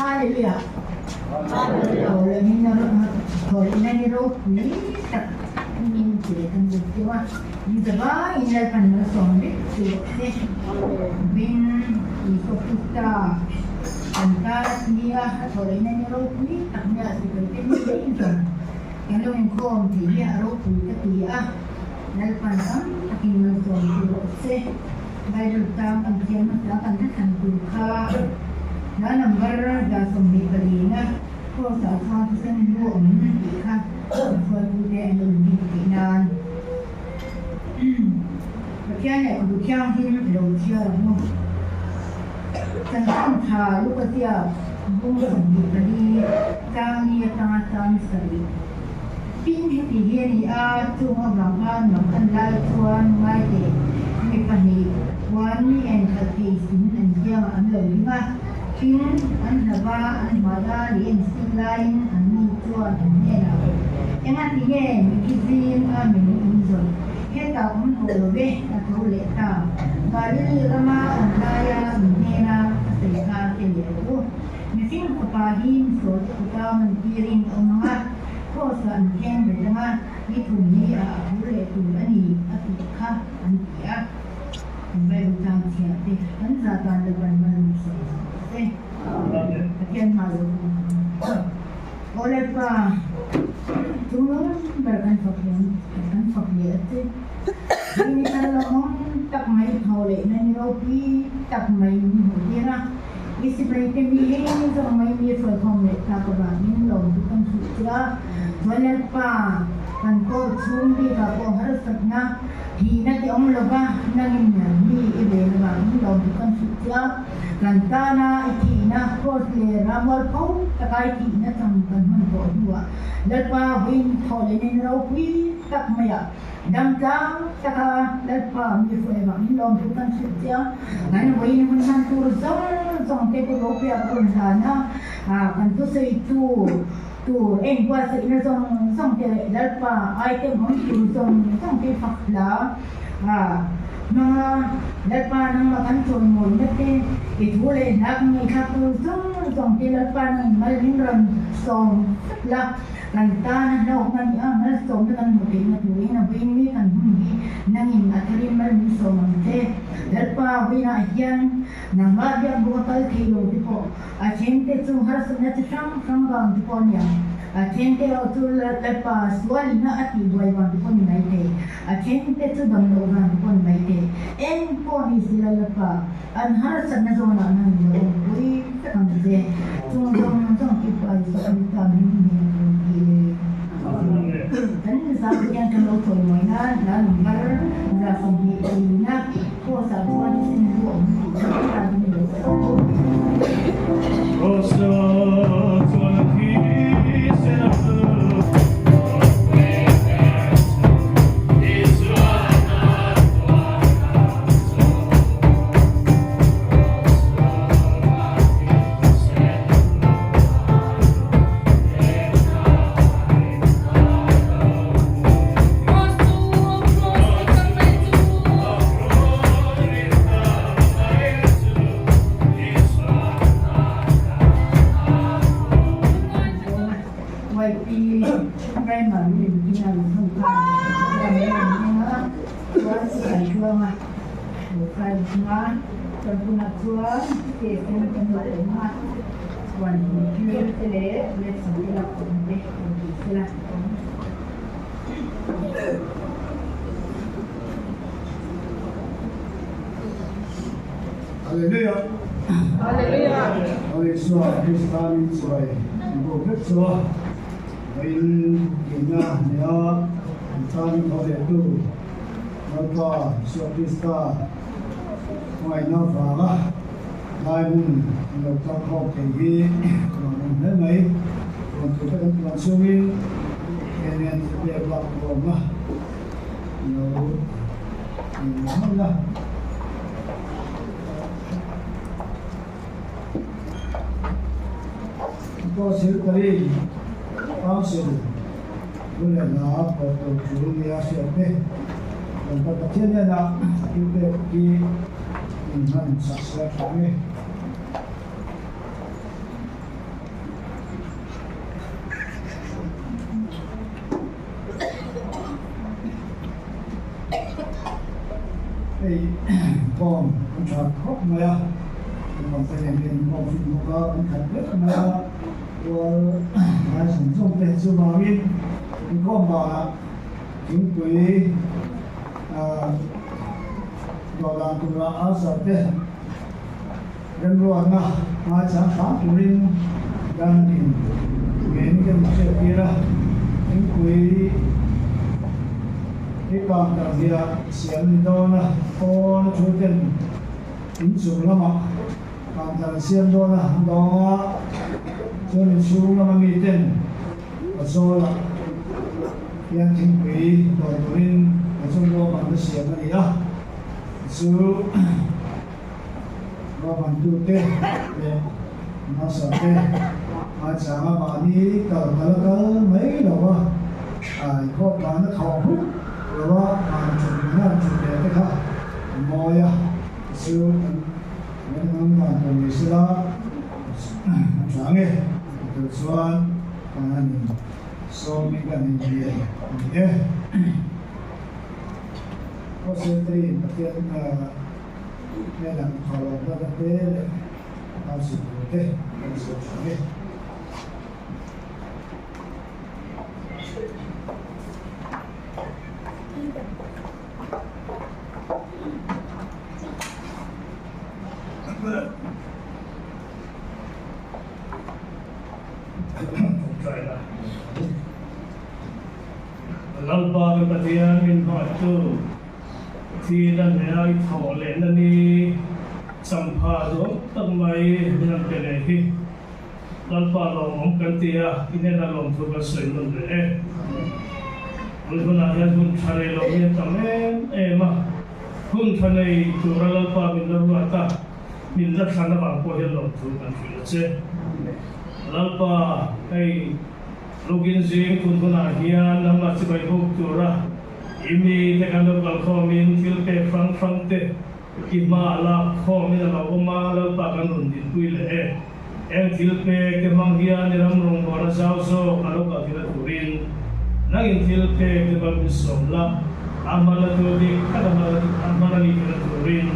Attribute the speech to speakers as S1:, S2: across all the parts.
S1: Hallelujah. Thawhlehna ni ropui tak min ti leh kan buk deuh a, in zavaiin Lalpan malsawm vek chu rawh se. Vin Isua Krista kan tan a ti a, a thawhlehna ni ropui tak nia sipai te ni ngei zawng kan lo inkhawm tih hi a ropui ka ti a, Lalpan tam takin malsawm chu rawh se. Bible tang kan thiam hmasa kan hla thlan tur kha hla number 24 na Cross ah chuan thisen lu awm tih kha kan hruaitute an lo inbik theih nan Pathian lehkhabu thianghlim a lo chhiar ang u. Chanchin tha Lukatia bung 24 tang ni atanga tang sarih. Tin, heti hi a ni a, chung avanga mak an lai chuan ngai teh, mi pahnih chuan mi enkhalh thei sin an kiangah an lo ding a. Tin, an hlava an hmai a lei an sik laiin an ni chuan an hnenah, Engati nge mithi zing a min in zawn? Hetah awm tawh lo ve, a tho leh ta. Galili rama awm laia in hnena a sawi kha hre leh rawh u. Mihring fapa hi misualte kuta man tirin a awm ang a, Cross-ah an thleng bet ang a, ni thum hi a a phur leh tur a ni a tih kha an ti a. Kan Bible tlang chhiah te kan za tan lo kan hman lut sawi zawk se. Pathian hma lo Aw Lalpa, chungnung ber kan fak leh kan fak leh a che. Ni thar lo awm tak mai tho leh na ni ropui tak mai min hmuh tir a. I sipai te mi hi zawng mai mi hruaikhawm leh tlak avangin lawm chu kan hrilh che a. Chuan Lalpa, kan court chhung bikah pawh harsatna thihna ti awm lova nangin mi i ven avangin lawm chu kan hrilh che a. Kan tana i thihna cross leh ramual pho taka i thihna chang kan hman tawh hnuah Lalpa vawiin thawh leh nen ropui tak maiah Damtlang taka Lalpa mi hruai vangin lawmthu kan hrilh che a, kan vawiin hun hman tur zawng zawng te pu Ropia ka rawn hlan a, kan thusawitu tur eng buatsaihna zawng zawng te leh Lalpa item awm tur zawng zawng te fak hla hmanga Lalpa nangmah kan chawimawina te, i thu leh hla kan ngaihthlak tur zawng zawng te Lalpa nangin mal min rawn sawm vek la. Kan tan a hlawkna ni a, malsawmna kan hmuh theihna turin a vawiin mi kan hun hi nangin a tharin mal min sawm ang che. Lalpa vawiinah hian nangmah biak bawk a kal thei lo te pawh a then te chu harsatna chi hrang hrang vang te pawh a ni ang. A then te erawh chu Lalpa sualina a tihbuai vang te pawh a ni mai thei. A then te chu dam loh vang te pawh a ni mai thei. Eng pawh ni se Lalpa an harsatna zawnah nangin lo awmpui vek ang che. Chung zawng zawng chu pa Isua Krista min hnen a rawn ti le. Kan zau hian kan lo chawimawi nan hla number 24 na Cross ah chuan thisen lu a awm tih chu hriat a ni lo ta ang u.
S2: Cross ah chuan thisen a lu.
S1: YP Primary in a hmun khan chuan min rawn hming a, chuan sipai hluang a lo kai hming a, chuan tunah chuan case ten kan lo awm a, chuan thil te leh medicine te lak awm te rawn ti sela.
S2: Hallelujah.
S3: Hallelujah.
S2: Isua Krista min chuai bo vek chu a. Vawiin tihna nia an tan tho leh tu Lalpa Isua Krista hmangaihna vanga lai hmun an lo kal khawm thei hi a lawmawm hle mai. Tuan tur te kan tuan chungin Pathian hian thilpek lak khawmna lo hman a. Pawh Silpari Council thu leh hla pawh tur thu nia hriat te kan pa Pathian hnenah thilpek hi inhman sak se a tha ang e. Hei kawm an tha khawp mai a, naupang te nen hian inkhawm fin bawk a, an khat vek mai a, rual lai zawng zawng te chuvangin inkhawm banah thingpui dawh dan tura ulcer te remruatna ngaichang hram turin Danin men kan hriat tir a, thingpui hi counter hliah siam ni dawn a, pawn thu ten inchung lamah counter an siam dawn a, an dawng a, chuan inchhung lama mi ten Pazawl-ah hian thingpui dawr turin Pazawl ruahmanna siam a ni a, chu ruahmantute leh hmasate hmaichanga mahni kal kal a kal mai lo va, inkhawp dana thawh huk lo va mahni thut hmuna an thut leh te kha a mawi a, chu an ngam dan tur ni sela a tha nge ti tur chuan kan han insawmin kan inbial a ni e. Kawsenteiin Pathian hnenah thawhlawmna te leh council tur te kan sawi tha nge.
S4: Lalpa ka Pathian min hmangaihtu thil a hne a i thawh lehna ni champha duam tak mai min an pe leh hi Lalpa lawmawm kan ti a, i hnena lawmthu kan sawi nawn leh e. Tun hunah hian hun tha nei lo hi a tam em em a, hun tha nei tura Lalpa min la ruat a, min la thlan avang pawh hian lawmthu kan hrilh a che. Lalpa, hei Lukin zing tun hunah hian nangmah chibai buk tura i mite kan lo kalkhawmin thil pek hrang hrang te i hma a lak khawmin a lo awm a, Lalpa kan rawn dinpui leh e. Eng thil pek te hmang hian i ram rawngbawlna zau zawk a lo kal thil a turin nangin thil pek te mal min sawm la, a hman a tur dik tak a hman a nih thil a turin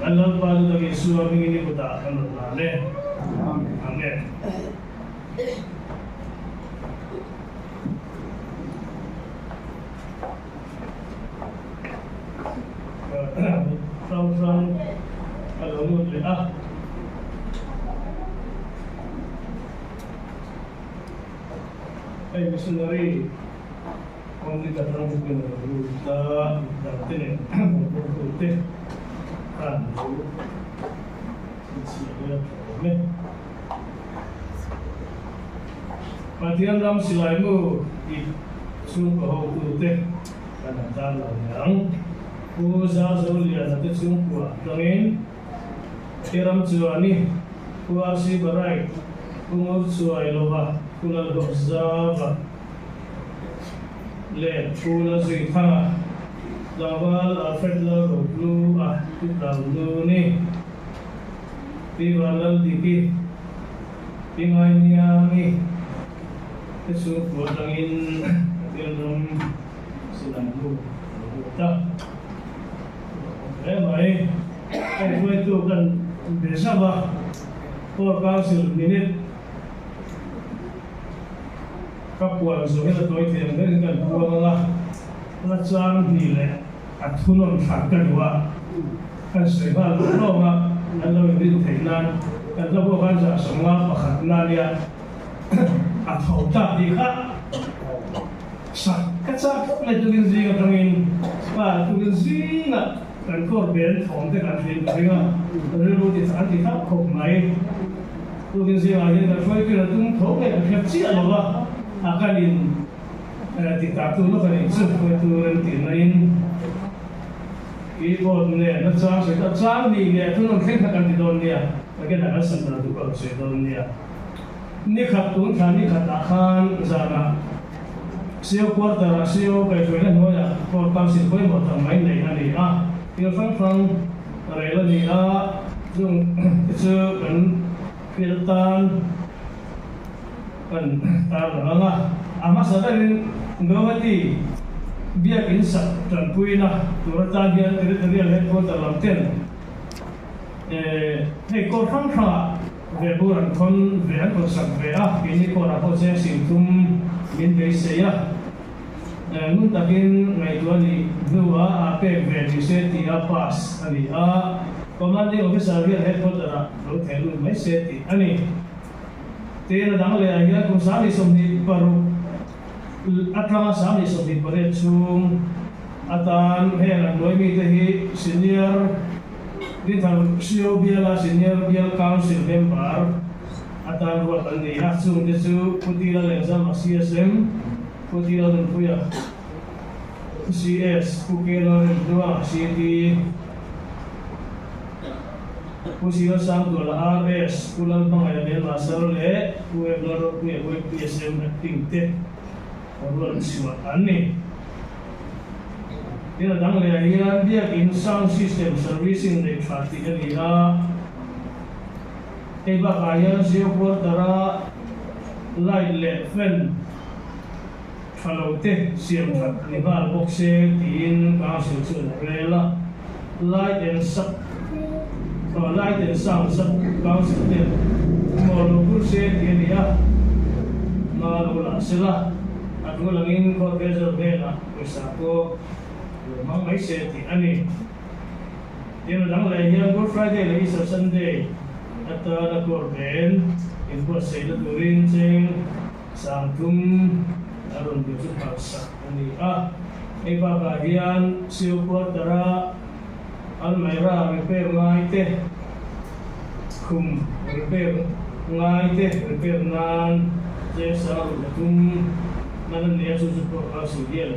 S4: kan Lalpa chu tak Isua hmingin i kutah kan rawn hlan e. Amen. Hrang hrang a lo lut leh a. Hei missionary Kawngdika hrang bawkin a lo lut a, dang te leh mawhphurtu te khan lo chhinchhiah vel tha awm e. Pathian ram silai mu tih chhungkaw hotute kan han tan lo leh ang. Pu Zazoliana te chhungkua atangin Kiram Chuani, Pu RC Barai, Pu Ngur Chuailova, Pu Lalhlawhzava leh Pu Lalzuithanga, Tlangval Alfred Lalrohlu-a Pu Tlangluni, Pi Vanlaldiki, Pi Ngainiangi te chhungkua atangin Pathian ram silai mu a lo lut a. Hle mai, hei hruaitu kan be zauh a, Core Council minute ka puan zawh hian a tawi thei ang berin kan puang ang a, la chang hnih leh a thunawn thlan ka duh a, kan sawi nghal lawk lawk a, an lo inrin theih nan kan hla pawh khan 151 na nia a tho ta tih kha sak ka chak khawp mai tukin zing atangin pa tukin zingah kan kawr ben thawm te kan hrilh ka ring a, rilru ti an ti thap khawp mai. Tukin zingah hian kan hruaitu a tum tho nge kan hriat chiah lo va, a kan in Ti tak tu lawk a nih chu hruaitu remtihna in keyboard nen a chang sawi a chang nih leh thun rawn thleng kha kan ti dawn nia again a kan sak dan tur ka rawn sawi dawn nia ni khat tun thla ni khat ah khan zanah CO quarter ah CO kaihhruaina hnuaiah court council pawimawh tak mai nei a ni a thil hrang hrang rel a ni a chung te chu kan thil tan Kan tar lang ang a, a hmasa berin Guwahati Biakinn sak tanpuina tur atan hian Territorial Headquarter lam ten hei court hrang hrangah ve bur an thawn ve an rawn sak ve a, keini court ah pawh cheng sing thum min beisei a, ngun takin ngaihtuah nih hnuah a pek ve ni se tih a pass a ni a, Commanding Officer hian Headquarter ah lo theh lut mai se tih a ni. Tin, a dang leh ah hian kum 1026 atanga 1028 chhung atan heng an hnuai mite hi Senior Dinthar CO Biala Senior Bial Council Member atan ruat an ni a, chungte chu Pu Tila Lengzama CSM, Pu Tila Nunpuia CS, Pu Kela Remhluanga CT, Pu Sio Sangtuala RS, Pu Lalhmangaih Myanmar Sir leh Pu Em Lalropuia YPSM Acting te ruat chhuah an ni. Tin a dang leh ah hian Biakin Sound System Servicing nei tha tih a ni a, hei bakah hian Sio Quarter-a light leh fan tha lo te siam that ni nghal bawk se tiin Council chuan a rel a. Light and Sub Light and Sound Sub Council ten maw lo kur se tih a ni a, hma lo lah se la, a tul angin Court Treasurer hnenah pawisa pawh lo hmang mai se tih a ni. Tin, a dang leh hian Good Friday leh Easter Sunday atana court nen inbuatsaihna turin cheng 30 a rawn dil chu phalsak a ni a. Hei bakah hian Sio Quarter-a almaira repair ngai te, khum repair ngai te repair nan cheng 63 hman a ni a, chu chu pawh Council hian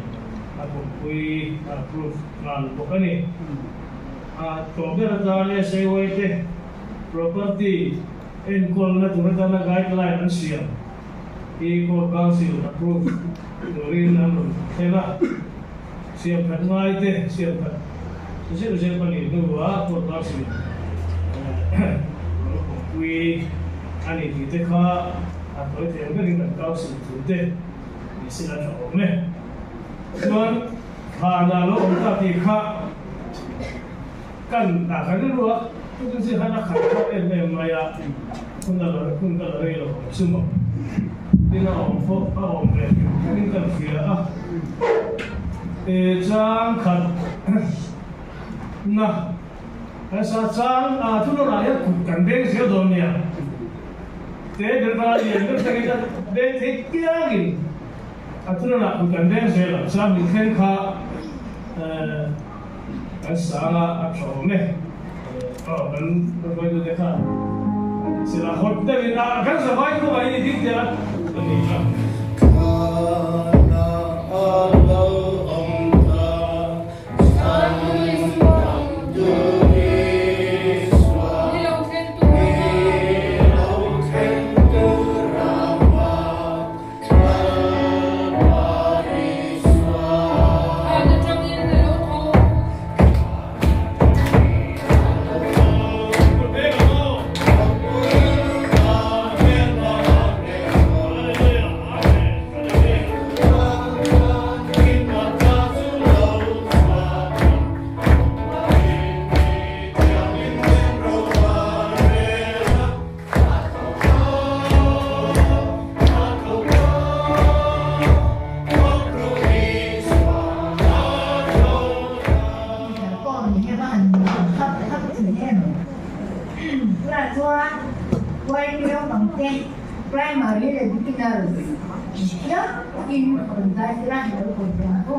S4: a pawmpui a approve nghal bawk a ni. A tawh ber atan SAY te property enkawlna tur atana guideline an siam. Hi Court Council approve turin an rawn thleng a, siam that ngai te siam that zeuh zeuh a nih hnuah Court Council rawn kawngpui a ni tih te kha a tawi thei ang berin kan Council thu te ni sila tha awm e. Chuan thana lo awm ta tih kha kan ah kan rilru a, chutin zir khan a khat tawh em em mai a, hun a la hun ka la rei lo ang chu maw? Tin a awm pawh a awm ve hrim hrimin kan hria a, e chang khat na kan sa chang a thunawn ah hian kut kan beng zel dawn nia, te ber kha lian ber thlengin a beng thei piangin a thunawn ah kut kan beng zel ang, chang min thleng kha eh. Kan sang a, a tha awm e. Aw, kan hruaitute khan sila hawt deuhin a, kan zavai kawngah hi ding teh a ni a.
S5: Thana a lo awm ta, chhan dam tur Isua, ni lo thleng tur ama.
S1: Primary leh beginner thiam takin rawn zai sela i lo kawm ve ang u.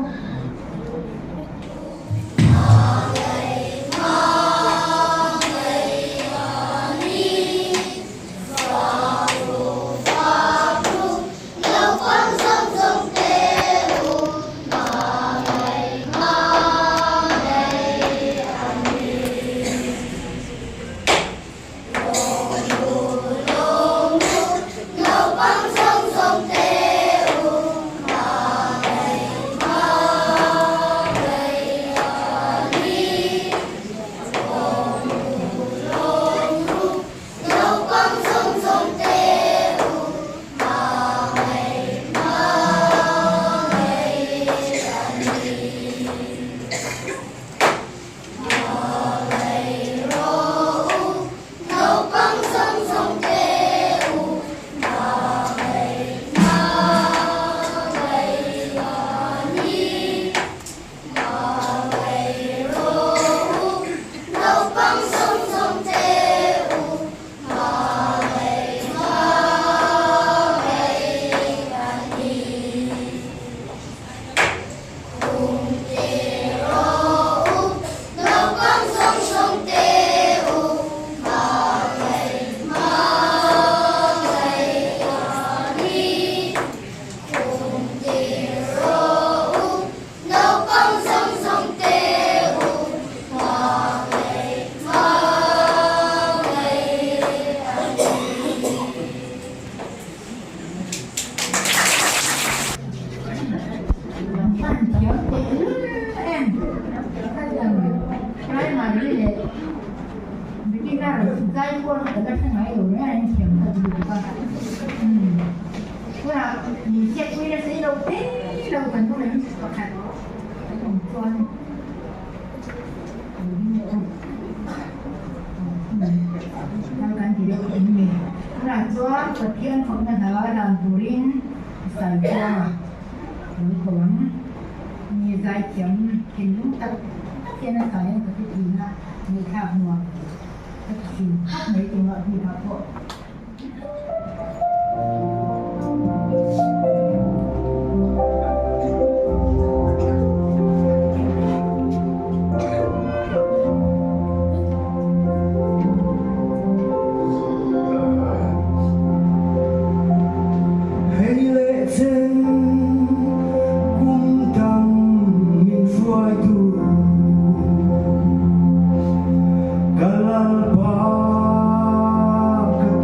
S1: Tunah min hriatpui nasa i lo phei lo kan awm em? Pakhat kan awm chuan lo ding leh ang. Kal kan ti deuh em ni? Tunah chuan Pathian fakna hla dan turin Saikuanga lo ko ang. Mi zaithiam thinlung tak tak hian a zai ang ka ti thin a, ngaihthlak nuam ka ti thin khawp mai tunah bikah pawh.
S6: Hei leh chen kum tam min hruaitu ka Lalpa ka.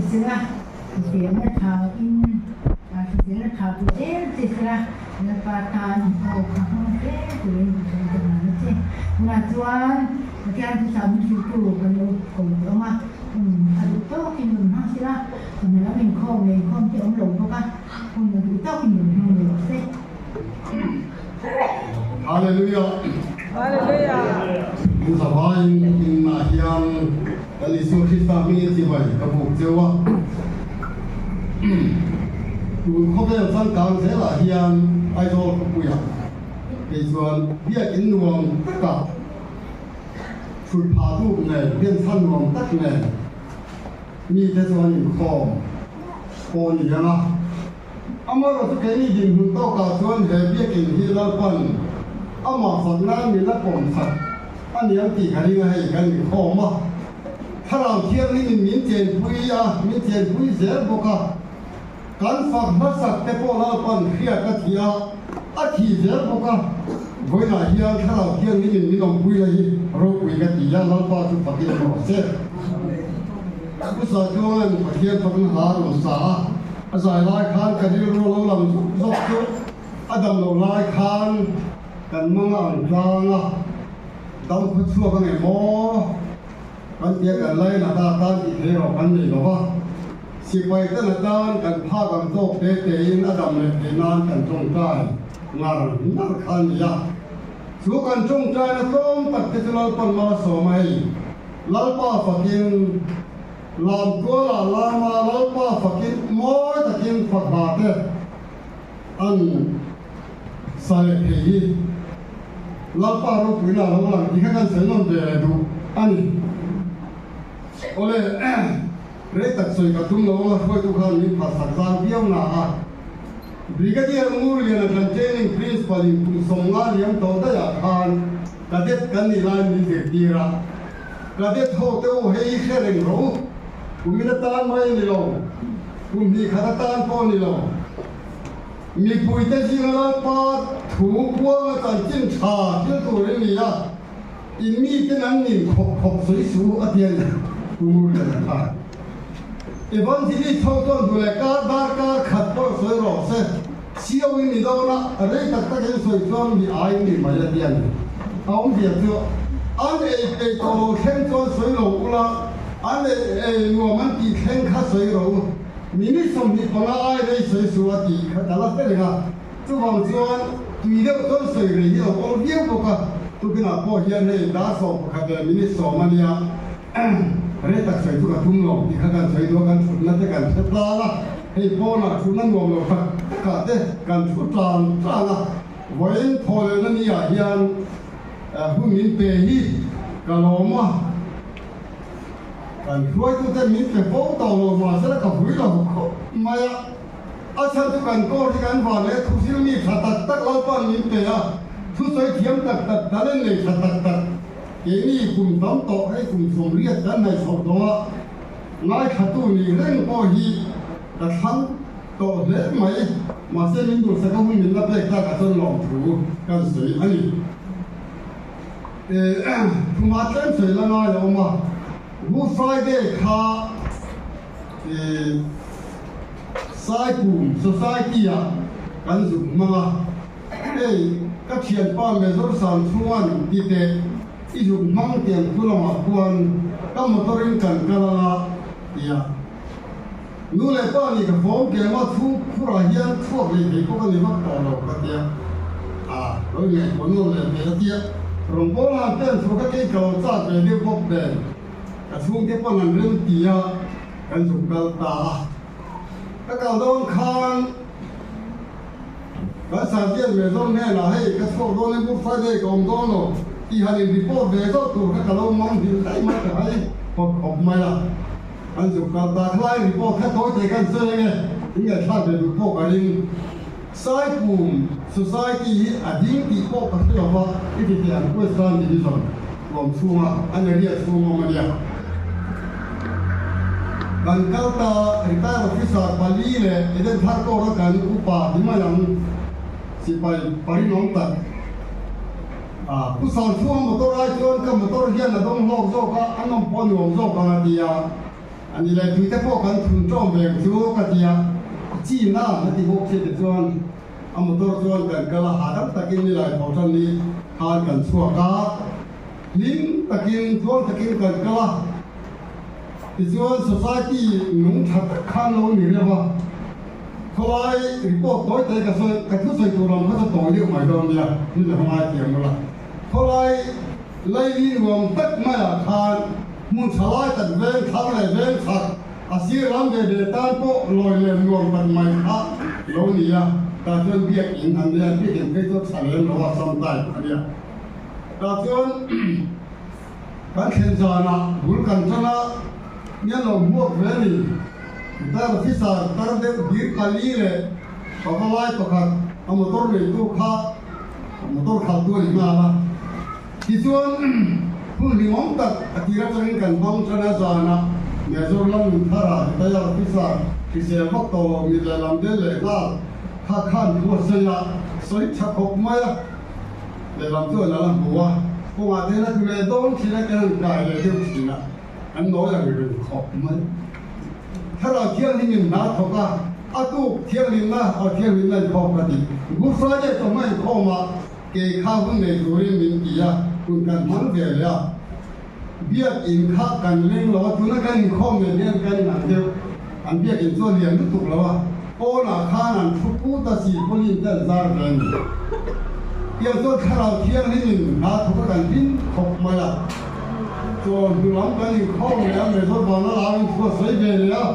S1: sela, hriselna tha in hriselna tha tur zel che sela, Lalpa tan pawh ka hmang zel turin ka sawi ta nghal a che. Tunah chuan Pathian thuchah min hrilhtu kan lo ko tawh ang a, hun a duh tawkin rawn hmang sela, chawhnu lam inkhawm leh inkhawm te awm lo bawk a, hun a duh tawkin rawn hmang ni rawh se.
S7: Hallelujah!
S3: Hallelujah!
S7: In zavaiin inah hian Lal Isua Krista hmingin chibai ka buk cheu a. Tun khawvel changkang zelah hian Aizawl khawpuiah kei chuan biakin nuam takah hrut phah tuk nen, bianchhan nuam tak nen mite chuan inkhawm pawh ni ang a. Amaherawh chu keini dinhmun tawkah chuan he biakin hi Lalpan amah fak nan min la pawm sak a niang tih ka ring a, hei kan inkhawm a, Thlarau Thianghlimin min chenpui a, min chenpui zel bawk a, kan fak hmasak te pawh Lalpan hriat a thih a, a thih zel bawk a, vawiinah hian Thlarau Thianghlimin min awmpui la hi ropui ka ti a, Lalpa chu fakin rawh se. Pu Saitluanga'n Pathian fakna hla a rawn sa a. A zai lai khan ka rilru a lo lang zuk zawk chu a dam loh lai khan kan manga ang tlang a, dam khaw chhuak ang em aw? Kan tia kan lain a ta tan tih theih erawh kan nei lo va, sipai ten a tan kan phak ang tawk te tein a dam leh theih nan kan tawngtai ngar ngar kha a ni a. Chu kan tawngtaina tlawm tak te chu Lalpan malsawm a hei Lalpa fakin Lamtuala lama Lalpa fakin mawi takin fak hla te an sa leh thei hi Lalpa ropuina a lo lang tih kha kan sawi nawn ve leh duh a ni. Awle, rei tak sawi ka tum lo anga hruaitu khan min phalsak zang viau na a, Brigadier Ngurliana kan training principal in kum 50 liam tawh daihah khan cadet kan nih lai min zirtir a. Cadet ho te u hei hre reng rawh u, kumin atan mai a ni lo, kum hnih khat atan pawh a ni lo. Mipuite zinga Lalpa thu puanga chanchin tha thil tur in ni a, in miten an nin khawp khawp sawi suh u a ti a ni, Pu Ngurliana khan. Evangelist ho chuan duh leh kar dar kar khat pawh sawi rawh se, Sio in ni dawn a, rei tak tak in sawi chuan mi ai in ni mai a ti a ni. A awmzia chu an ei peih tawh lo thleng chuan sawi lo ula, an ei ei nuam an tih thleng kha sawi ro u. Minute 25 ai rei sawi suh a tih kha ka la hre reng a, chuvang chuan tui deuh chuan sawi rei hi lo awl viau bawk a, tukinah pawh hian hei dar 11 leh minute 10 a nia, rei tak sawi chu ka tum lo tih kha kan sawi duh a, kan thutna te kan hre tlang a. Hei pawnah thutna nuam lo tak takah te kan thu tlang tlang a, vawiin thaw lehna ni ah hian hun min pe hi ka lawm a, kan hruaitute min pe fo tawh lo mahsela ka vui lo khawp mai a, a chhan chu kan kawr hi kan van leh thusil mi tha tak tak Lalpa'n min pe a, thusawi thiam tak tak talent nei tha tak tak keini kum tam tawh hei kum 80 kan hnaih chhoh tawh a. Ngaithlatu nih reng pawh hi ka thlang tawh hle mai, mahse min duhsak a hun min la pek tak a chuan lawmthu kan sawi a ni. Thuma tlem sawi la ngai a awm a, Good Friday kha Saipum Society-ah kan zuk hmang a, hei ka thianpa Major Sangchhunga'n ti teh, I zuk hmang tiang thu lamah khuan ka motor in kan kal anga tia nu leh pa nih ka fawm kem a chhung khurah hian chhuak leh thei pawh ka ni vak tawh lo ka tia a lo ingaihtuah nuam leh hmel a tia rawngbawlna an pen chhuah ka kei ka lo chak ve deuh bawk nen ka chhungte pawn an rem tia kan zuk kal ta a ka kal dawn khan Kan Sergeant Major hnenah hei ka chhuak dawn e Good Friday ka awm dawn lo tih han in report ve zawk tur kha ka lo mang hil daih mai ka hai khawp khawp mai a. Kan zuk kal ta khalai report kha tawi thei kan sawi ange in ngaihthlak ve duh pawh ka ring. Saipum Society hi a ding tih pawh ka hre lova i ti teh ang Western Division lawm chhunga an area chhung awm a nia. Kan kal ta Retire Officer pali leh Eden thar kawra kan upa ti mai ang sipai parinawm tak a Pu Sangchhunga motor ai chuan ka motor hian a dawng hlawk zawk a, a nawm pawh a nuam zawk ang a ti a. A ni le, tui te pawh kan thun ṭawm ve ang chu ka ti a, chi na a ti bawk si tichuan a motor chuan kan kal a, hahdam takin nilai tho ṭan ni khan kan chhuak a, hlim takin tluang takin kan kal a, tichuan society nung ṭha tak khan lo ni reuh a, khawlai report tawi tawi ka sawi, ka thusawi tur lam kha chu tawi deuh mai dawn nia, ni le hmangai thiam ula, khawlai. Laili nuam tak maiah khan hmun tha lai tak veng thar leh veng chak a sir lam ve ve tan pawh lawi leh nuam tak mai kha lo ni a, tah chuan biakin an nei a, biakin phei chu a tha lem lo a, sometime a nia. Tah chuan kan thlen zanah bul kan tan a, mi an lo hmuak ve a ni. Dar officer tar deuh dir pali leh pavalai pakhat a motor neitu kha Motor khalh tu a ni nghal a, tichuan hun hlimawm tak a tir atangin kan hmang tan a, zanah Major Lam Thara retired officer hrisel vak tawh lo mi lehlam del leh nghal kha khan thu a sawi a, sawi tha khawp mai a, lehlam chu an la hmu a, kawngah te hian a tlu leh dawn thin a, kan han kai leh deuh thin a, an nawi ang reng khawp mai. Thlarau Thianghlimin hna a thawk a, a tuk thianghlimna aw thianghlimna inkhawm ka ti. Good Friday chawhma inkhawmah kei kha hun nei turin min ti a, hun kan hmang ve leh a. Biak in kha kan leng lo a, tuna kan inkhawm nen hian kan inang deuh. An biak in chu a lian lutuk lo a, pawnah khan an thu put a, silpauline te an zar ve a ni. Tiang chuan Thlarau Thianghlimin hna thawk a kan hlim khawp mai a. Chaw hnu lam kan inkhawm leh a, Mezawr vana lau in thu a sawi ve leh a,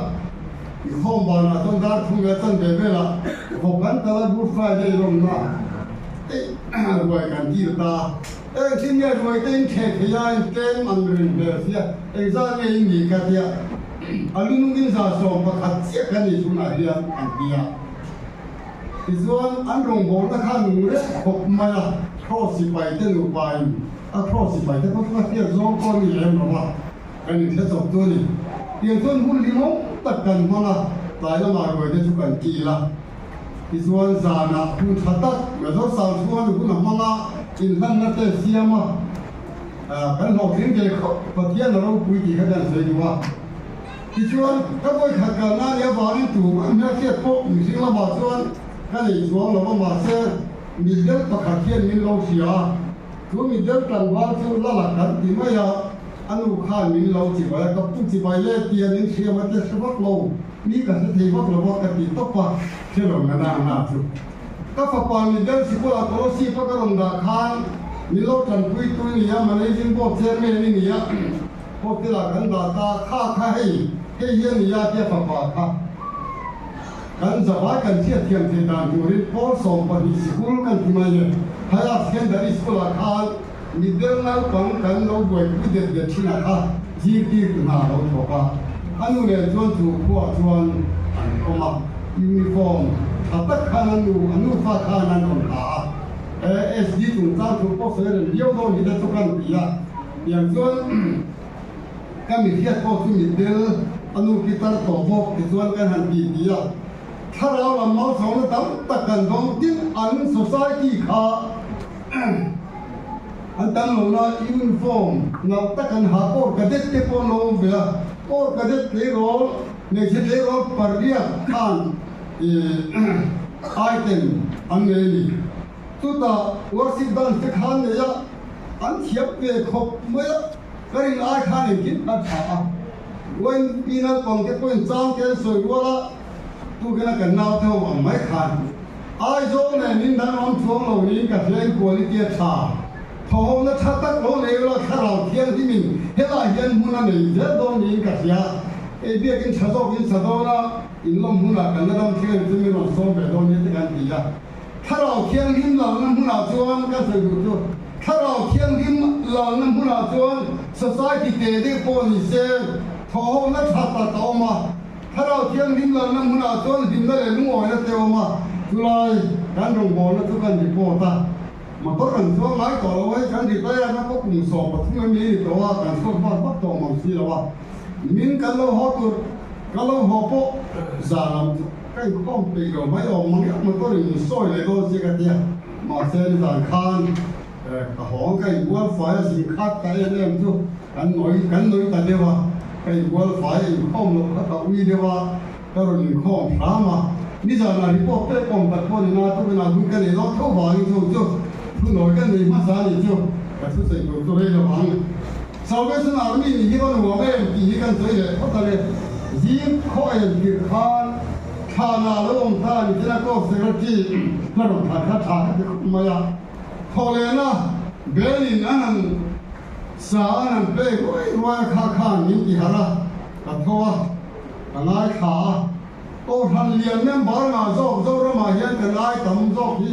S7: inkhawm vanah chuan dar thum leh chan ve velah vawk kan tal a, Good Friday lawmna ruai kan tir ta. Eng thil nge ruai te in theh thei a, in tlem ang reng hmel sia, engzat nge in nih ka tia, a lu nungin 111 chiah kan ni tunah hian an ti a. Tichuan an rawngbawlna kha nung reng khawp mai a, Cross sipai te nupa in A cross sipai te pawh chu ka hriat zawng pawh a ni lem lo a, kan inhre chawp chu a ni. Tiang chuan hun limawm tak kan hmang a, tlai lamah ruai te chu kan kil a. Tichuan zanah hun tha tak Major Sangchhunga nu hun a hmang a, inhlanna te siam a, kan hlawhtling ve khawp Pathian a ropui tih kha kan sawi duh a. Tichuan ka vawikhat kalna a nih avangin tum an hmelhriat pawh mihring lamah chuan ka nei chuang lo a, mahse mitdel pakhat hian min lo hria a. Chu mi deuh tlangval chu lala kan ti mai a, a nu khan min lo chibai a, ka pu chibai le tia min hriam a te hre vak lo, mi ka hre thei vak lo a ka ti tawp a, hre lo na na na chu. Ka fapa mi deuh sikula Kolosip a ka rawn dah khan min lo tanpui tu i ni a, managing board chairman i ni a, hotel ah kan dah ta, kha kha hei, hei hi a ni a tia fapa kha. Kan zavai kan hriatthiam theih dan turin pawl 12 sikul kan ti mai e. Higher Secondary School ah khan mitdel naupang kan lo buaipui det det thin a kha zirtir tu hna lo thawk a. A nu nen chuan chu khuaah chuan an awm a, uniform tha tak khan a nu a nufa khan an rawn ha a. ASD chungchang thu pawh sawi reng viau dawn hi te chu kan ti a. Tiang chuan Ka mi hriat pawh chu mitdel a nu ki tar tawh bawk tichuan kan han ti ti a, thlarau lam malsawmna tam tak kan dawng tin an society kha an tam lohna uniform nalh tak an ha kawr cadet te pawh an lo awm ve a, kawr cadet tleirawl hmeichhe tleirawl pariat khan item an nei a ni. Chutah worship dance te khan nei a, an thiam ve khawp mai a. Ka rin ai khan engkim kha tha a, Wayne pi naupang te pawhin chang te an sawi rual a, tukina kan nau te ho ang mai khan Aizawl nen in danglam chuang lo niin ka hria in quality a tha. Thawhawmna tha tak lo nei ula thlarau thianghlimin helai hian hmun a nei zel dawn niin ka hria. Ei biakin tha zawk in sa dawn a, in lawm hunah kan la dam thleng ang chu min rawn sawm ve dawn nia te kan ti a. Thlarau thianghlim lalna hmunah chuan ka sawi duh chu Thlarau thianghlim lalna hmunah chuan society te deuh pawh ni se thawhhawhna tha tak a awm a. Thlarau thianghlim lalna hmunah chuan hlimna leh lungawina te a awm a. Chulai kan rawngbawlna chu kan report a, motor kan chuang ngai tawh lo hei kan retire na pawh kum 13 emi a ni tawh a, kan chhuak hman vak tawh mang si lo a. Min kan lo haw tur ka lo haw pawh zan lam chu ka inkhawm peih lo mai awm mang em motor in min sawi leh dawn sia ka tia. Mahse nizan khan ka hawng ka inbual fai a zing khat ta em em chu kan nawi kan nawi ta deuh a. ka inbual fai a inkhawm loh kha ka ui deuh a, ka rawn inkhawm hram a. Nizanah report pek awm tak pawh ni na, tukinah hun ka nei dawn tho vangin chu chu thunawi ka nei hmasa a nih chu ka thusawi tur chu rei lo ang. Salvation Army nih hi va nuam em tih hi kan sawi leh phawt a le. Zing khaw en tirh khan thlanah a lo awm ta a ni chen a Corps Secretary hla rawn thlan kha tha ka ti khawp mai a. Thawhlehna bel in an han sa an han play ruai ruai a kha khan min ti harh a, ka tho a, ka ngaithla a. Kohhran lian member ngah zawk Zoramah hian kan ai tam zawk hi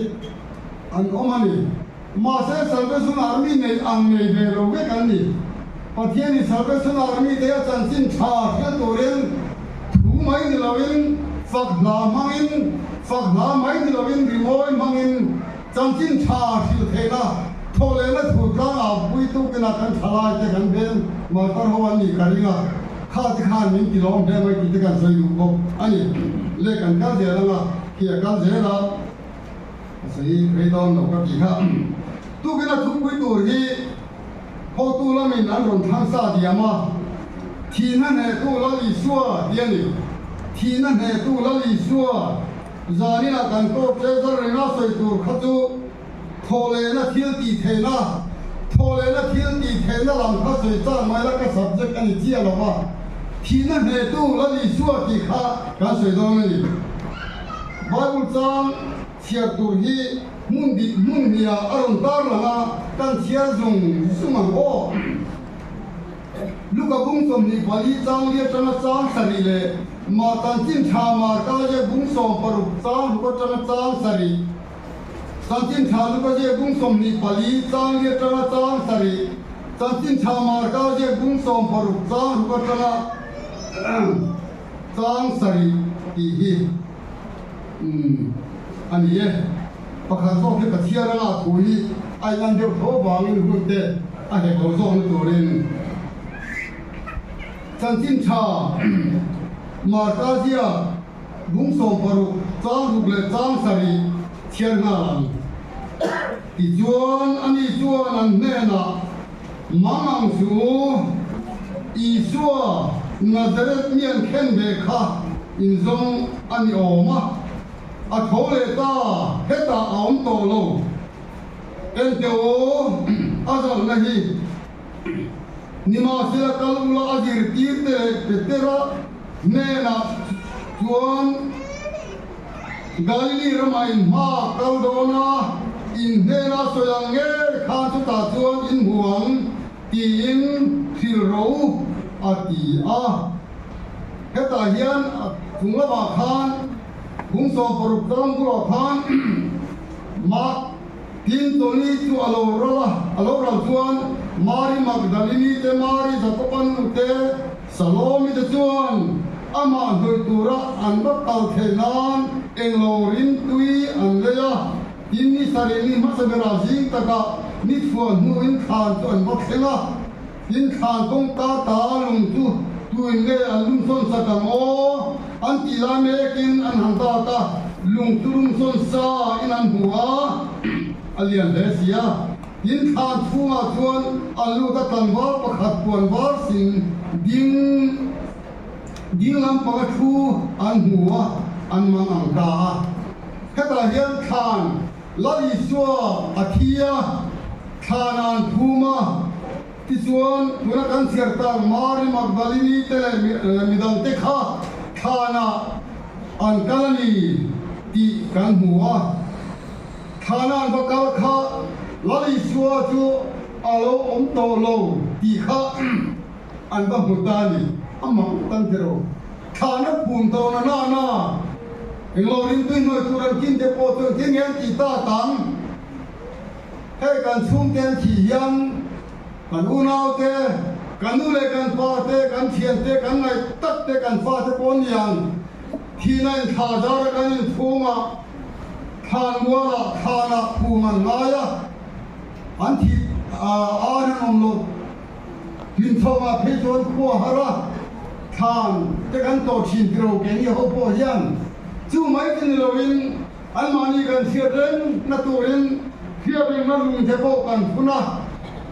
S7: an awm a ni. Mahse Salvation Army nei ang nei ve lo vek an ni. Pathianin Salvation Army te a chanchin tha hriat turin thu mai ni loin fak hla hmangin, fak hla mai ni loin rimawi hmangin chanchin tha hrilh theihna thawhlehna thu tlangah pui tukin a kan thalai te kan ven martar ho an nih ka ring a, kha te khan min ti lawm hle mai tih te kan sawi duh bawk a ni. Le kan kal zel anga khi a kal zel a. A sawi rei dawn lo ka ti kha. Tukin a thupui tur hi hotu lamin an rawn thlang sa diam a, Thihna hnehtu Lal Isua ti a ni. Thihna hnehtu Lal Isua zaninah kan kawp che zal renga sawi tur kha chu thawhlehna thil tih theihna, thawhlehna thil tih theihna lam kha sawi chang mai la ka subject a ni chiah lo va, Thihna hnehtu Lal Isua tih kha kan sawi dawn a ni. Bible chang chhiar tur hi hmun dik hmun hniah a rawn tar lang a, kan chhiar zung zung ang aw. Luka bung 24 chang li atanga chang sarih leh mah chanchin tha Marka ziak bung 16 chang ruk atanga chang sarih, chanchin tha Luka ziak bung 24 chang li atanga chang sarih, chanchin tha Marka ziak bung 16 chang ruk atanga Chang sarih tih hi umm a ni e. Pakhat zawk hi Pathian anga thu hi a in an deuh tho avangin hun te a hek lo zawkna turin chanchin tha Marka ziak bung 16 chang ruk leh chang sarih chhiar nghal ang. Tichuan ani chuan an hnenah Mang ang chu Isua Nazareth mi an khen ve kha inzawng a ni awm a, a tho leh ta, hetah a awm tawh lo. Enteh aw, a zalhna hi nimahsela kal ula a zirtirte leh Petera hnenah chuan Galili ramah in hma kal dawn a, in hnena sawi ang nge khan chutah chuan in hmu ang tiin hrilh ro a ti a. Hetah hian a chung lamah khan bung 16 tlang bulah khan Mark tin Tony chu a lo ral a, a lo ral chuan Mari Magdalini te, Mari Jakoba nu te, Salomi te chuan amah hnawih tura an va kal theih nan englo rin tui an lei a, tin ni sarih ni hmasa berah zing takah ni chhuah hnuin thlan chu an va thleng a, tin thlan kawngka ta lung chu tuin nge an lumsawn sak ang aw an tih lai mekin an han dak a, lung chu lumsawn sa in an hmu a, a lian hle si a. Tin thlan chhungah chuan a lut a tlangval pakhat puan var sin ding ding lampanga thu an hmu a, an mang ang ta a. Hetah hian thlan Lal Isua a thi a, thlan ah an phum a, tichuan tuna kan chhiar tak Mari Magdalini te leh midangte kha thlan ah an kal a ni tih kan hmu a. Thlan va kal kha Lal Isua chu a lo awm tawh lo tih kha an va hmu ta a ni. A mak tan kher o. Thlan a phum tawh na na na. Englo ringtui hnuai tur an kin te pawh chu engtin nge an tih tak ang? Hei kan chhungte an thih hian kan unau te, kan nu leh kan pa te, kan thian te, kan ngaih tak te, kan fa te pawh an ni ang. Thihna in thla zar a kan inchhung a. Thlan mualah thlanah phum an ngai a, an thih ar an awm lo. Hlimchhawngah phei chuan khua har a, thlan te kan tawh thin tiro keini ho pawh hian chu mai chu ni loin anmahni kan hriat reng na turin hriat rengna lung te pawh kan phun a,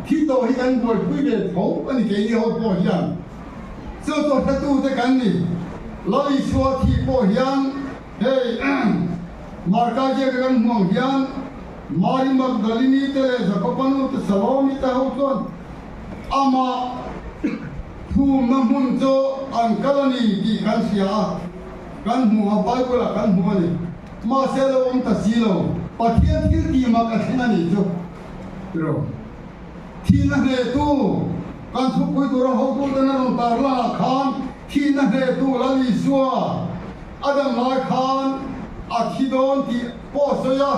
S7: thi tawh hi kan buaipui ve tho a ni keini ho pawh hian. Chu chu hretute kan ni. Lal Isua thih pawh hian hei Marka ziaka kan hmu ang hian Mari Magdalini te leh Jakoba nu te Salomi te ho chuan amah phumna hmun chu an kal a ni tih kan hria a, kan hmu a, Bible-ah kan hmu a ni. Mahse lo awm ta si lo, Pathian thil tih mak a thleng a nih chu tiraw? Thihna hnehtu kan thupui tura hotuten a rawn tar langah khan thihna hnehtu Lal Isua a dam lai khan a thi dawn tih pawh a sawi a,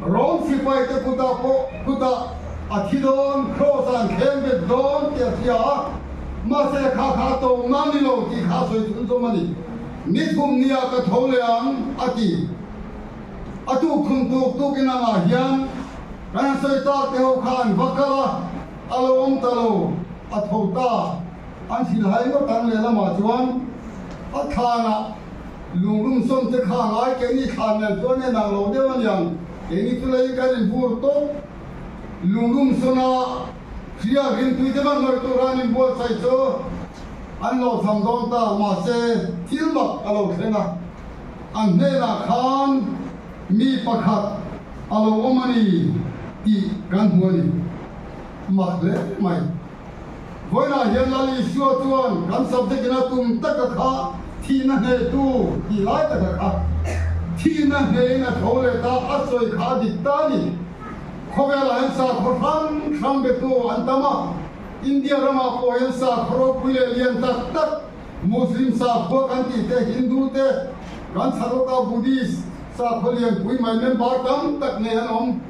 S7: Rom sipaite kutah pawh kutah a thi dawn, Kraws-ah an thleng bet dawn tih a hria a, mahse kha kha a to na ni lo tih kha a sawi chhunzawm a ni. Ni thum nia ka tho leh ang, a ti. A tuk thum tuk tuk in angah hian kan han sawi tak te ho kha an va kal a, a lo awm ta lo, a tho ta. An hrilhai ngawt ang lehlamah chuan a thlanah lunglum sawm te kha ngai keini thlan nen chuan en ang lo deuh a niang, keini chu lei kan invur tawp. Lunglum sawna hria rimtui te van nawih tura an inbuatsaih chu an lo tham dawn ta, mahse thil mak a lo thleng a. An hnenah khan mi pakhat a lo awm a ni tih kan hmu a ni. Mak hle mai. Vawiinah hian Lal Isua chuan kan subject in a tum taka kha thihna hnehtu tih lai taka kha thihna hnehin a tho leh ta, a sawi kha a dik ta a ni. Khawvelah hian sakhaw hrang hrang betu an tam a, India ramah pawh hian sakhaw ropui leh lian tak tak, Muslim sakhua kan tih te, Hindu te, kan chharawka Buddhist sakhua lianpui mai member tam tak nei an awm.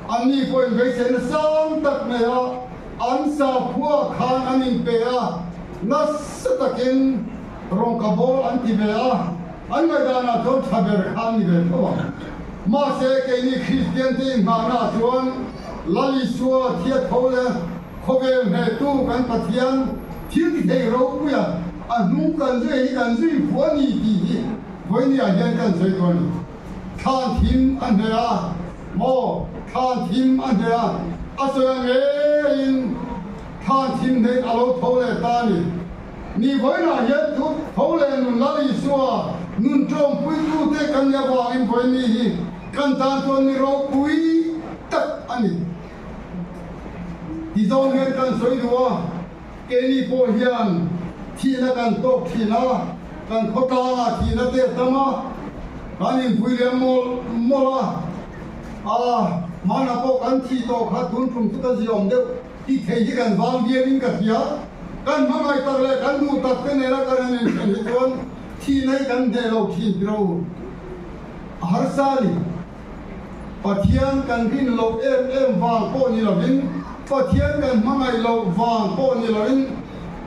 S7: Anni pawhin beiseina sang tak nei a, an sakhua khan an inpe a, nasa takin rawngka bawl an ti ve a, an ngaihdanah chuan tha ber kha an ni ve tho ang. Mahse, keini Kristian te inghahnaah chuan Lal Isua thia tho leh Khawvel hnehtu kan Pathian thil ti thei ropuia a hnung kan zui hi kan zui fuh a ni tih hi vawinia hian kan sawi tur a ni. Thlan thim a hneh a maw? Thlan thim a hneh a, a sawi ang ngeiin thlan thim hnehin a lo tho leh ta a ni. Ni vawiinah hian chu tho leh nun Lal Isua nun ṭawmpuitute kan nih avangin vawini hi kan tan chuan ni ropui tak a ni. Ti zawng hian kan sawi duh a, keini pawh hian thihna kan tawk thin a, kan khawtlangah thihna te a tam a, kan inpui leh mawlh mawlh a, aa hmanah pawh kan thih tawh kha tun tum chu ka ziawm deuh ti thei hi kan vang vialin ka hria. Kan hmangaih tak leh kan duh tak te nena kan han inhrilh hi chuan thihna hi kan hneh lo thin tiro a harsa a ni. Pathian kan rin loh em em vang pawh ni lovin, Pathian kan hmangaih loh vang pawh ni lovin,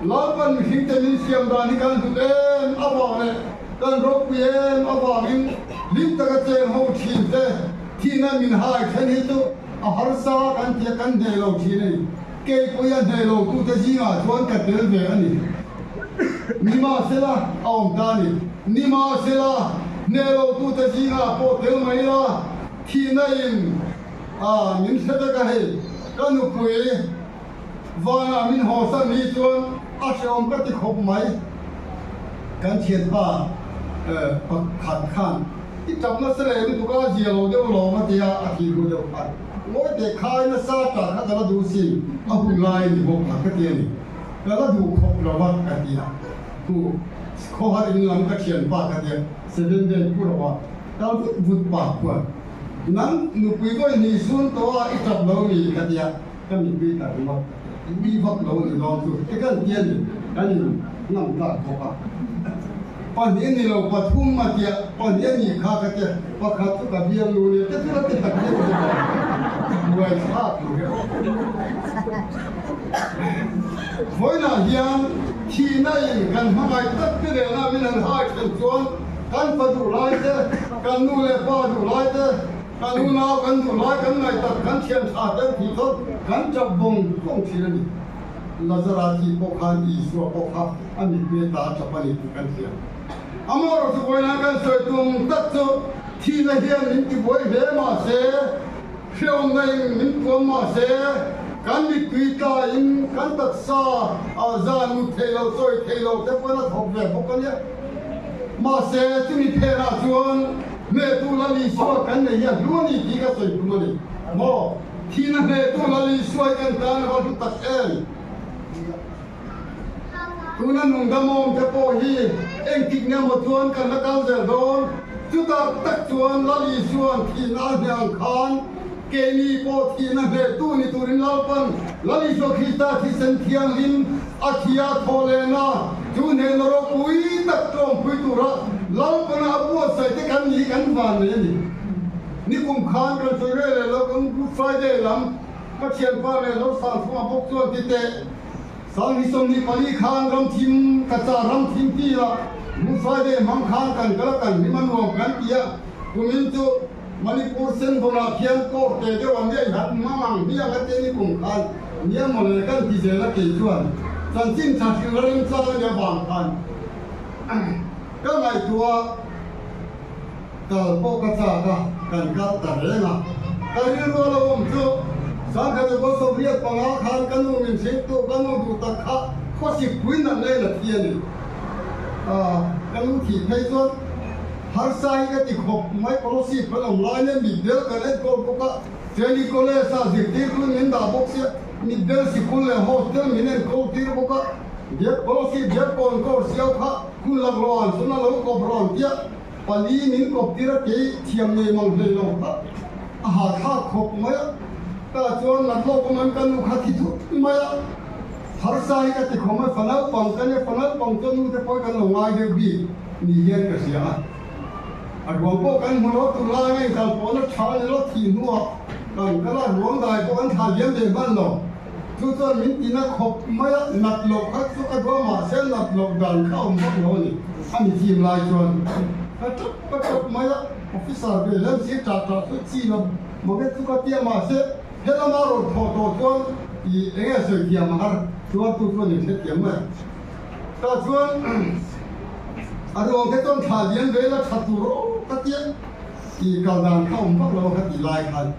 S7: Lalpan mihringte min siam dan hi kan hlut em avang leh kan ropui em avangin hlim taka cheng ho thin te thihna min hai then hi chu a harsa kan tia kan hneh lo thin a ni. Keipui a hneh lo tute zingah chuan ka tel ve a ni. Nimahsela a awm ta a ni. Nimahsela hneh lo tute zingah pawh tel mai ila, thihna in a min hre vek a hei, ka nupui vanah min hawsan hi chuan a hrehawm ka ti khawp mai. Kan thianpa pakhat khan i tap nasa leh lutuk a, zia lo deuh lawm a tia a thih hnu deuh khan ngawi teh khai nasa tah kha ka la duh si, a hun lai a ni bawk a ka ti a ni. Ka la duh khawp lo a ka ti a, hu khawhar in lam ka thian pa ka tia 7 day pu lo a kal vut vut pa khuan nang nupui vawi hnih sun tawh a i tap lo mi ka tia ka mipui ta ringawt ka tia i vak lo ni dawn chu e kan tia ni kan in ngam tlak bawk a pahnih ni lo pathum a tia pahnih a nih kha ka tia pakhat chu ka bial lu nia te chu la ti tak deuh deuh a buai thlak lo hi. Vawiinah hian thihna in kan hmangaih tak te nena min han hai then chuan kan fa duh lai te, kan nu leh pa duh lai te, kan unau kan duh lai kan ngaih tak kan thian tha te an thih chuan kan tap vawng vawng thin a ni. Lazara thih pawh khan Isua pawh kha a mitmei ta a tap a ni tih kan hria. Amaherawhchu vawiinah kan sawi tum tak chu thihna hian min tibuai hle mahse, Hreawmna in min tuam mahse. kan mittui tlaiin kan taksa ah zan mut thei lo, chawi thei lo te pawn a thawk ve bawk a nia. Mahse, chumi phenah chuan hnehtu Lal Isua kan nei hi a hlu a ni tih ka sawi tum a ni. Maw? Thihna hnehtu Lal Isua hi kan tan a va hlu tak em? Tuna nungdamawm te pawh hi engtik nia maw chuan kan la kal zel dawn. Chutah tak chuan Lal Isua'n thihna a hneh ang khan keini pawh thihna hnehtu ni turin Lalpan Lal Isua Krista thisen thianghlim a thia thawh lehna chu hnehna ropui tak tlawmpui tura Lalpana a buatsaih te kan ni hi kan van nei a ni. Nikum khan kan sawi rel leh lo kan Good Friday lam ka thianpa leh Losangthuma bawk chuan ti teh. Sanghi 24 khan ramthim ka char ramthim ti a, Good Friday hmang khan kan kal a kan hlim a nuam kan ti a, kumin chu Manipur Senvawnah khian court te deuh an nei hat hmang ang hmiang a te ni kum khan nia mawle kan ti zel a kei chuan chanchin tha hrilh a remchang a nia vang khan ka ngaihtuah Kal pawh ka chak a, kan kal ta reng a. Ka rilru a lo awm chu, Sangkhat Ego 85 khan ka nu min hringtu ka nu duh tak kha khawsik pui nat leng a thi a ni. Ka nu thih phei chuan harsa hi ka ti khawp mai, Kolosip kan awm lai nen mitdel kan enkawl bawk a, Training College ah zirtirtu in min dah bawk sia, mitdel sikul leh hostel min enkawl tir bawk a, Biak Kolosip Biak Kawn Kawr Siau kha hun laklawh an sawn a lo kawp rawn tia. Pali min kawp tir a kei thiam nei mang hlei lo kha a ha thlak khawp mai a, ka chuan nat lawk awm an ka nu kha thi thut mai a, harsa hi ka ti khawm a, fa naupang ka nia, fa naupang chuan nu te pawh hi kan lo ngai deuh bik ni hian ka hria a, a ruang pawh kan hmu lo tur lai anga inkal pawhna tha ni lo thih hnuah kan kal a, ruang dai pawh kan thla liam ve hman lo. Chu chuan min tina khawp mai a, nat loh kha chu ka duh a, mahse nat loh dan kha a awm vak lo a ni. A mi chim lai chuan ka tap ka tap mai a, officer ve lem si tah tah chu chi lo mange chu ka ti a, mahse helama rawn thawh tawh chuan i eng nge sawi thiam a har chuan tu chuan in hrethiam mai a. Tah chuan a ruang te chuan thla lian ve ila tha tur aw ka ti a, i kal dan kha a awm vak lo a ka tih lai khan.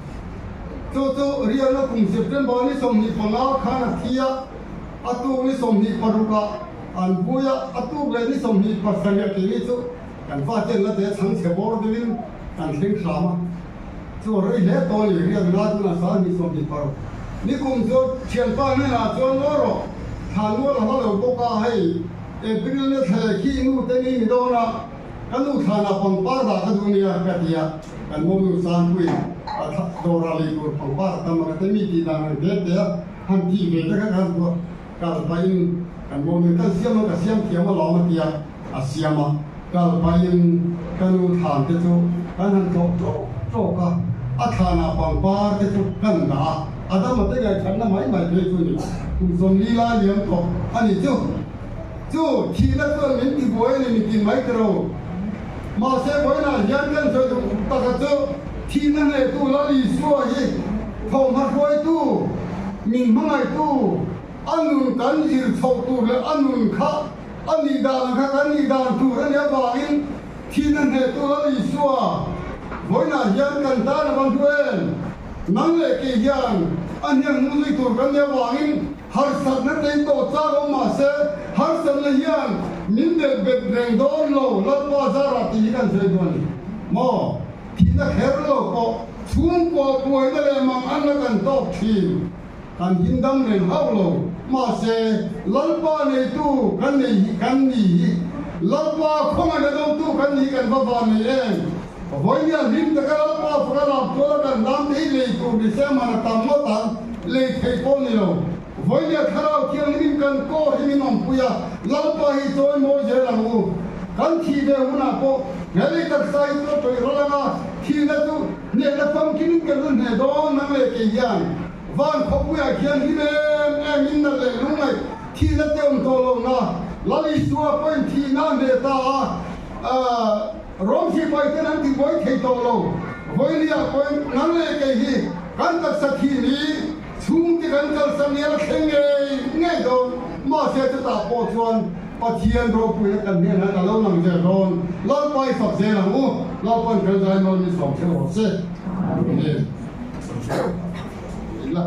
S7: Chu chu Rialna kum September ni 25 khan a thi a, a tuk ni 26 ah an vui a, a tuk leh ni 27 ah keini chu kan fa ten la te chhangchhe bawr deuhin kan thleng hram a. Chu a rei hle tawh a ni, Rial nga tunah 26 ni kum chu thianpa hnenah chuan ngaw rawh, thla nual a hla lo bawk a, hei April ni thla leh khi nu te ni ni dawn a, Ka nu thlanah pangpar dah ka duh nia ka ti a, kan mawmnu Sangpuiin a thla dawrah lei tur pangpar a tam a ka ti mi tih dan ang te te a han tih ve te kha ka han duh a, kal pahin kan mawmnu kan siam a ka siam thiam alawm a ti a, a siam a, kal pahin ka nu thlan te chu kan han tlawh tlawk tlawk a, a thlanah pangpar te chu kan dah a, a dam a te ngaihṭhatna mai mai phei chu ni kum 40 lai liam tawh a ni chu. Chu thihna chuan min ti buai a ni min ti mai ta ro. Mahse vawiinah hian kan sawi duh taka chu thihna hnehtu Lal Isua hi thawmhna hruaitu, min hmangaihtu, a nun kan zir chhoh tur leh a nun kha a nih dan ang kha kan nih dan tur a nih avangin thihna hnehtu Lal Isua vawiinah hian kan tan a va hnu em? Nang leh kei hian a hniang hmu zui tur kan nih avangin Harsatna tlei tawh chak awm mah se, harsatna hian min delh bet reng dawn lo, Lalpa zarah tih hi kan sawi duh a ni maw? Thihna kher lo pawh chhungkua buaina leh mang anna kan tawk thin, kan hindam reng hauh lo. Mahse, Lalpa neitu kan nei hi kan ni hi, Lalpa khawngaihna dawngtu kan ni hi kan va van nei em? Vawinia hlim taka Lalpa faka lak tuala kan lam te hi lei tur ni se man a tam ngawt ang, lei theih pawh ni lo. Vawinia Thlarau Thianghlimin kan kawr hi min awmpui a, Lalpa hi chawi mawi zel ang u. Kan thih ve hunah pawh he lei taksa hi chu a tawih ral ang a, thihna chu hnehna famkimin kan la hneh dawn nang leh kei hian van khawpuiah khian hlim em em in nalh leh lungngaih thihna te awm tawh lo na Lal Isua pawhin thihna a hneh ta a. Rom sipai ten an tibuai thei tawh lo. Vawinia pawhin nang leh kei hi kan taksa thih ni chhungte kan kalsan ni a la thleng ngei ngei dawn. Mahse chutah pawh chuan Pathian ropuina kan hnenah a lo lang zel dawn. Lalpa i fak zel ang u. Lalpa'n kan zai mawl min sawm ṭheuh rawh se. Amen. Ila.